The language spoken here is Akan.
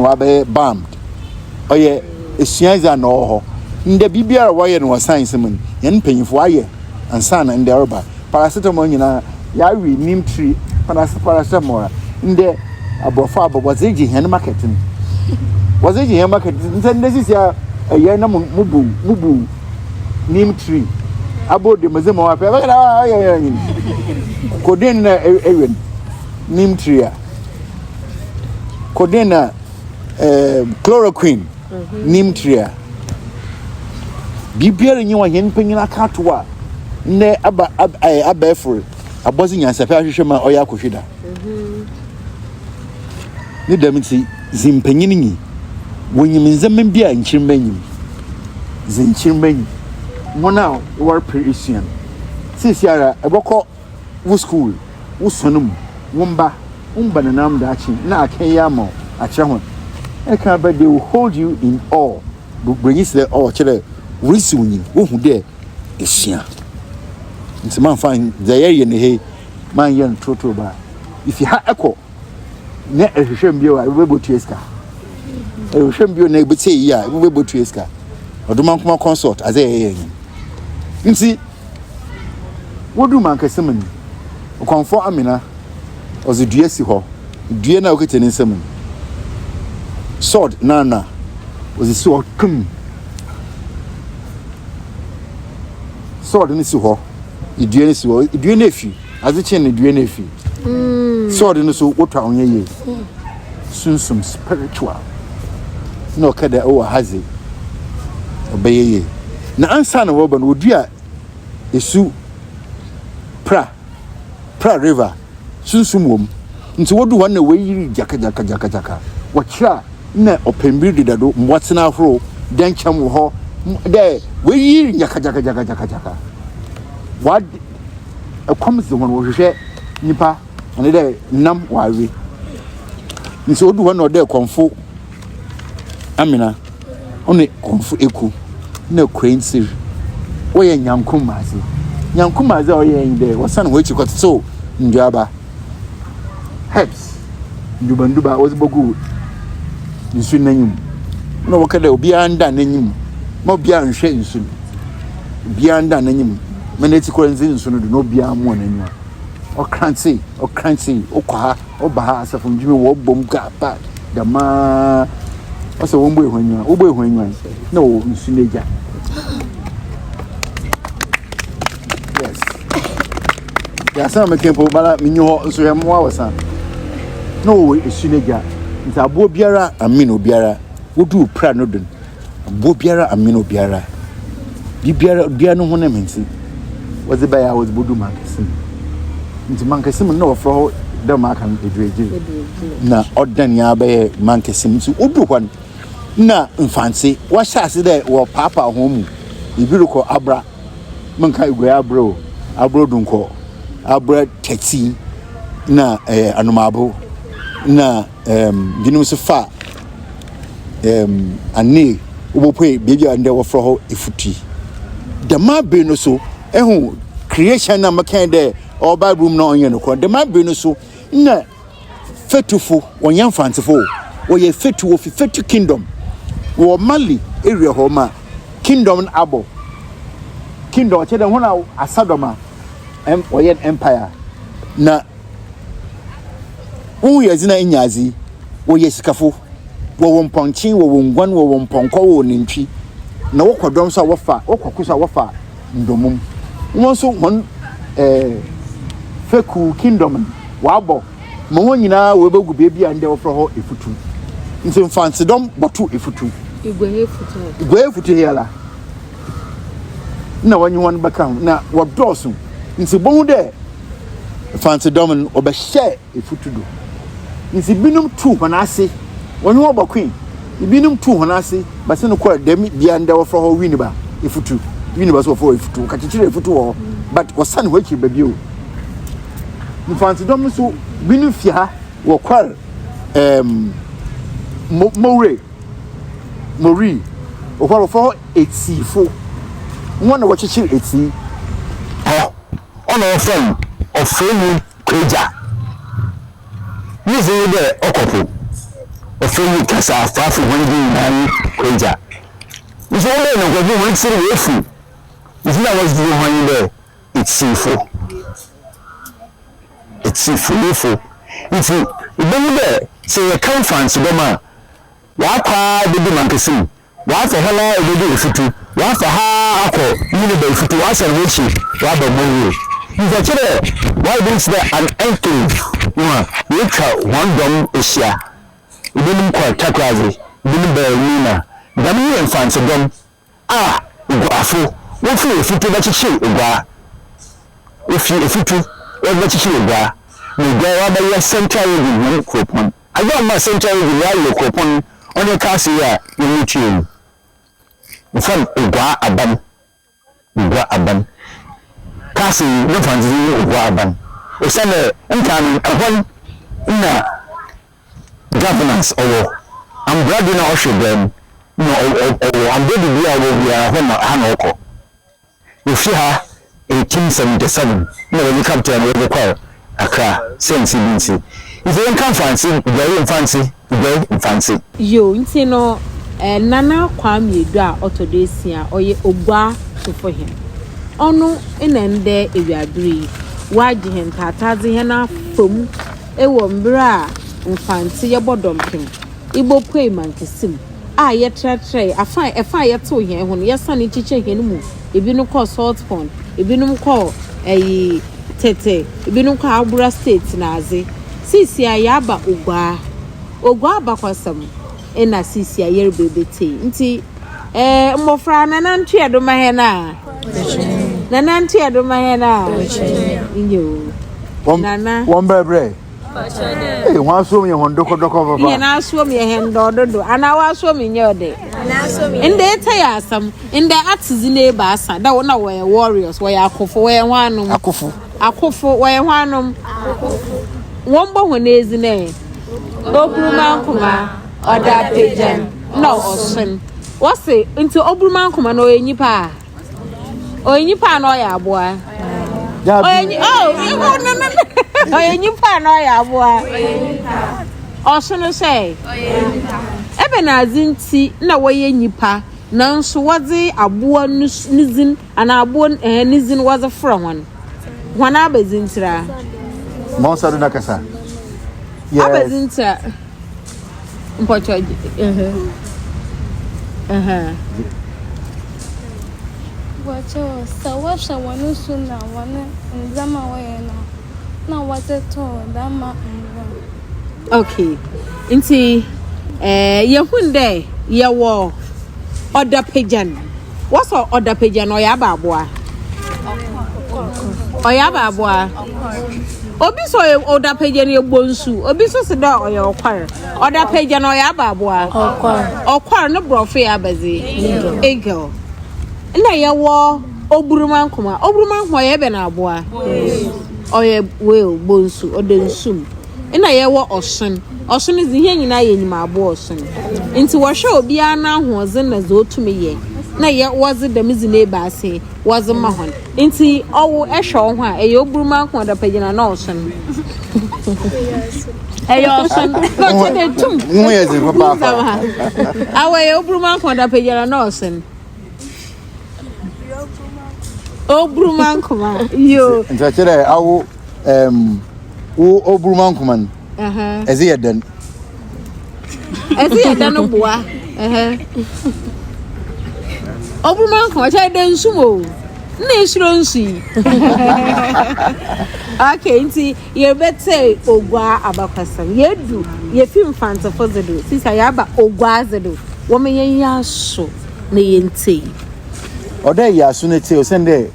Wɔabɛyɛ bamd. Ɔyɛ esuadze a nna ɔwɔ hɔ. Ndɛ biribiara a wɔyɛ no wɔ science mu no, hɛn mpanyimfo wɔayɛ ansaana ndɛ ɔreba. Paracetamol nyina yɛawe neem tree paracetamol a ndɛ aborɔfo aba wɔdze regye hɛn market no. Wɔdze regye hɛn market no ntsi ndɛ sisi a ɛyɛ na mo bu mo bu neem tree abo de medze ma wɔapɛ bɛyɛ dɛ ɔyɛ yɛ codeine na ewe no neem tree a. Codeine na eh, chloroquine nim tiri a biribiara nyi wɔ hɛn mpanyin aka ato a ndɛ aba ab, eh, abɛɛfo abɔdze nyansapɛ ahwehwɛ ma ɔyɛ akɔhwi da. Ne dɛm ntsi, dzi mpanyin nyi. Wonyim ndzɛmba bi a nkyirmba nnyim. Dzi nkyirmba nyi. Hɔn a wɔreper esua no, seseiara ebɔkɔ wo skuul, wo sɔn mu, wo mba, wo mbanananom daakye na akã yi ama wo akyerɛ hɔn. Ɛkã but they will hold you in awe. Brenyi se dɛ ɔwɔ kyerɛ dɛ worisi wo nyi, wohu dɛ esua. Ntsi mamfa dza yɛreyɛ no ha yi mannyɛ no torotoro ba. Ifi ha kɔ na ehwehwɛ mu bio a ebɛbɔtua sika. Ehwehwɛ mu bio na ebɛtsie yie a ebɛbɔtua sika. Ɔdomankoma consult adze a yɛyɛ nye no. Ntsi Wodur mankɛse mu no, Ɔkɔmfo Amina ɔdze dua si hɔ. Dua no a okitsa ne nsamu no, sword n'ano a ɔdze si hɔ kum. Sword no si hɔ, dua no si hɔ. Dua no efi, adze kyee no dua no efi. Sword no so wotɔ a ɔnnyɛ yie. Sunsum, spiritual. Nna ɔka dɛ ɔwɔ ha dze, ɔbɛyɛ yie. Na ansaana wɔreba no, wodua esu Pra, Pra River, sunsum wɔ mu. Ntsi wodur hɔ no nna woeyiri gyakagyakagyakagyaka. Wɔkyerɛ a nna ɔpɛnbir deda do, mboatsen ahorow, dɛnkyɛm wɔ hɔ, dɛ woeyiri gyakagyakagyakagyaka. Wɔad kɔm dze hɔn, wɔhwehwɛ nyimpa anaa dɛ nam wɔawe. Ntsi odur hɔ no nna ɔwɔ dɛ kɔmfo Amena ɔne Kɔmfo Eku na Kwantsir wɔyɛ nyankomadze. Nyankomadze a wɔyɛe nye dɛ wɔsan hɔn ekyir kɔtsetsew nduaba, herbs, ndubanduba a wɔdze bogu nsu n'enyim. Nna wɔka dɛ obiara ndan n'enyim, mma obiara nnhwɛ nsu no. Obiara ndan n'enyim ma n'etsikɔ ndzi nsu no do na obiara mmoa n'enyiwa. Ɔkrantse, ɔkrantse, okɔ ha. Ɔba ha asafo ndwuma wɔbɔ mu ka pa dɛmaa ɔsɛ wɔn bɔ ehun enyiwa wɔbɔ ehun enyiwa na wɔ nsu n'egya yes yasɛn a meka mpo bala menyi hɔ nso hwɛ mmoa wɔ sa na wɔ esu n'egya nti aboɔ biara amen obiara wodu pra no do Aboa biara ammen obiara. Biribiara, obiara no honam ntsi, wɔdze bae a wɔdze bodu mankɛse mu. Ntsi mankɛse mu no nna wɔfrɛ hɔ dɛ ma aka no Eduagyir. Na ɔdan ara bɛyɛɛ mankɛse mu. Ntsi odur hɔ no, nna Mfantse wɔahyɛ ase dɛ wɔrepaapaa hɔn mu. Bi rokɔ Abra, menka Eguai Abra o, Abra Odunkɔ, Abra Tatsi, na ɛɛ Anomaabo, na ɛɛm binom so fa um, anee wobopue beebi a ndɛ wɔfrɛ hɔ Efuti. Dɛm aber no so, ehu creation na mekãe dɛ ɔwɔ Bible mu na ɔnnyɛ nokwar. Dɛm aber no so, nna Fetufo, wɔnnyɛ Mfantsefo o, wɔyɛ Fetu, wofi Fetu Kingdom, wɔ Mali area hɔ ma kingdom no abɔ. Kingdom, ɔkyerɛ dɛ hɔn a asadɔm a wɔyɛ empire. Na Wo wiadze na enya adze yi, wɔyɛ esikafo, wɔwɔ mpɔnkye, wɔwɔ nguan, wɔwɔ mpɔnkɔ, wɔwɔ nantwi, na wɔkɔ dɔm so a wɔfa, wɔkɔ ko so a wɔfa ndɔmmum. Hɔn so hɔn eh, fekuw, kingdom no, wɔabɔ ma hɔn nyina woebogu beebi a ndɛ wɔfrɛ hɔ Efutu. Ntsi Mfantsedɔm bɔto Efutu. Iguahe Efutu. Iguahe Efutu he ara nna wɔnye hɔn bɛka ho, na wɔdɔɔ so. Ntsi bohu dɛ Mfantsedɔm no, wɔbɛhyɛɛ efutu do. Ntsi binom tuu hɔn ase, wɔnye hɔn bɔkoe. Binom tuu hɔn ase bɛsen kɔr dɛm bea ndɛ wɔfrɛ hɔ Winneba efutu. Winneba so wɔfrɛ hɔ efutu. Wɔkɛkyekyeer efutu wɔ hɔ, but wɔsan hɔn ekyir ba bio. Mfantsedɔm no so, binom fi ha wɔkɔr um, Moure, Moree, hɔ wɔfrɛ hɔ Etsiifo. Hɔn na wɔkyekyeer Etsi. Ɔna wɔfrɛ no Ɔfrɛnyi Kwagya. Ne dzin nye dɛ ɔkɔ po. Ɔfrɛ yi kasa afaafo hɔn dzin nyina nye Kwagya. Ntsi wɔbɛyɛ no nkorɔfo hɔn tsir woefuw. Dzin a wɔdze dzidzi hɔn nye dɛ Etsirfo, Etsirfoyifo. Ntsi ibohu dɛ sɛ yɛka Mfantsedɔm a, wɔakɔ ara ebedu Mankessim, wɔafa hɔn ara ebedu Efutu, wɔafa ha ara akɔ Winneba Efutu, wɔasan hɔn ekyir wɔaba Moree. Ntsi ɔkyerɛ dɛ wɔayɛ dɛm tse dɛ an enclave no a woetwa hɔn dɔm ehyia. Binom kɔr Takoradze, binom baa Elmina. Dɛm nye Mfantsedɔm a Eguafo wofir Efutu bɛkyekyer Eguaa, wofi Efutu wɔdze bɛkyekyer Eguaa, na Eguaa ɔabɛyɛ Central Region hɔn kuropɔn. Adze a ɔmaa Central Region wɔayɛ kuropɔn ɔnye castle yi a yerutua yi. Wɔfrɛ no Eguaa Aban, Ogua Aban. Castle yi ne mfantsodze nye Ogua Aban osiandɛ nkan no hɔ no nna Governance ɔwɔ ambrado na ɔhwɛ dan mu na ɔwɔ ambrado biara a ɔwɔ biara hɔ na ha na ɔkɔ. Ofi ha 1877 na wɔdze capital no wɔdze kɔr Accra siantsir bi ntsi. Ntsi yɛnka Mfantse, Guai Mfantse, Guai Mfantse. Yoo, ntsi no Nana Kwame Adu a ɔtɔ do esia a ɔyɛ Oguaa Sofohen, ɔno na ndɛ ewiaber yi ɔagye hɛn ntaataadze hɛn afamu Ewɔ mber a Mfantse yɛbɔ dɔmpem, ibopue mankɛse mu a yɛtrɛtrɛe, afã a ɛfã a yɛtsew hɛn ho no, yɛsanee kyekyɛɛ hɛn mu, binom kɔr Saltpond, binom kɔr ɛyi Tete, binom kɔr Abura State na adze. Sesei yɛaba Oguaa. Oguaa abakɔsɛm na sesei yɛreba ebetsie. Ntsi eh, mbofra, Nana ntoa do ma hɛn a? Nana ntoa do ma hɛn a? Nyew. Nana. Wɔn brɛbrɛ. Ee, wɔn asom yɛ wɔn dɔkɔdɔkɔ papa. Yɛn asom yɛ hɛn dɔɔdodo. Anaa w'asom nyɛ ɔdɛ. Ndɛ ete yɛ asɛm. Ndɛ ate dzi n'ebaasa. Dɛ wɔn na wɔyɛ warriors, wɔyɛ akofo, wɔyɛ hwannom. Akofo. Akofo, wɔyɛ hwannom. Wɔn bɔ hɔn edzin ɛ. Oburumankoma, Ɔdapagyan, na Ɔson. Wɔse, nti Oburumankoma no ɔyɛ nyimpa a? Ɔyɛ nyimpa a na ɔyɛ aboa? Ɔyɛ nyi oh no no no ɔyɛ nyimpa a na ɔyɛ aboa? Ɔsono sɛ? Ebɛnadze ntsi na wɔyɛ nyimpa nanso wɔdze aboa no ne dzin anaa aboa ɛɛ ne dzin wɔdze frɛ hɔn? Hɔn abadzin tsira? Ma ɔnsa do na kasa. Yes. Abadzin tsira. Mpɔkyɛ ɛhɛ ɛhɛ. Mpɔkyɛ sɛ wɔhwɛ hɔn su na hɔn ndzɛmba a wɔyɛ no a na wɔdze too dɛm mbowa no. Okay, ntsi eh, yehun dɛ yɛwɔ ɔdapagyan. Wɔsɔ ɔdapagyan ɔyɛ abaaboa. Ɔyɛ abaaboa. Obi sɛ ɔyɛ ɔdapagyan yɛ bonsu. Obi nso sɛ dɛ ɔyɛ ɔkwar. Ɔdapagyan ɔyɛ abaaboa. Ɔkwar. Ɔkwar ne borɔfo yɛ abadze. Eagle. Nna yɛwɔ oburumankoma. Oburumankoma ɔyɛ ebɛn aboa? Ɔyɛ whale, bonsu, ɔda nsu mu. Nna yɛwɔ ɔson. Ɔson dze hɛn nyina yenyim abowa ɔson. Ntsi wɔhwɛ obiara n'ahoɔdzen na dza otum yɛ na yɛ wɔdze dɛm dzin ebiasa yi wɔdze ma hɔn. Ntsi ɔwo ehwɛ woho a eyɛ oburumanko, ɔdapagyina anaa ɔson? Ɛyɛ ɔson. Na ɔkyerɛ dɛ tum. Wo ho yɛ dzen papaapa. Awɔ eyɛ oburumanko, ɔdapagyina anaa ɔson? Oburumankoma. Yo. Nti ɔkyerɛ dɛ awo um, wo oburumankoma no ɛdze yɛ dɛn? Ɛdze yɛ dɛn boa. Oburumankoma ɔkyerɛ dɛ nsu mu o. Nna esuro nsu yi. Okay, nti yɛbɛtse Oguaa abakɔsɛm. Yɛdu yɛfi Mfantsefo dze do, sisa yɛaba Oguaa dze do. Wɔma yɛnyɛ aso na yɛntsie. Ɔdɛ yɛ aso na tsie osiandɛ.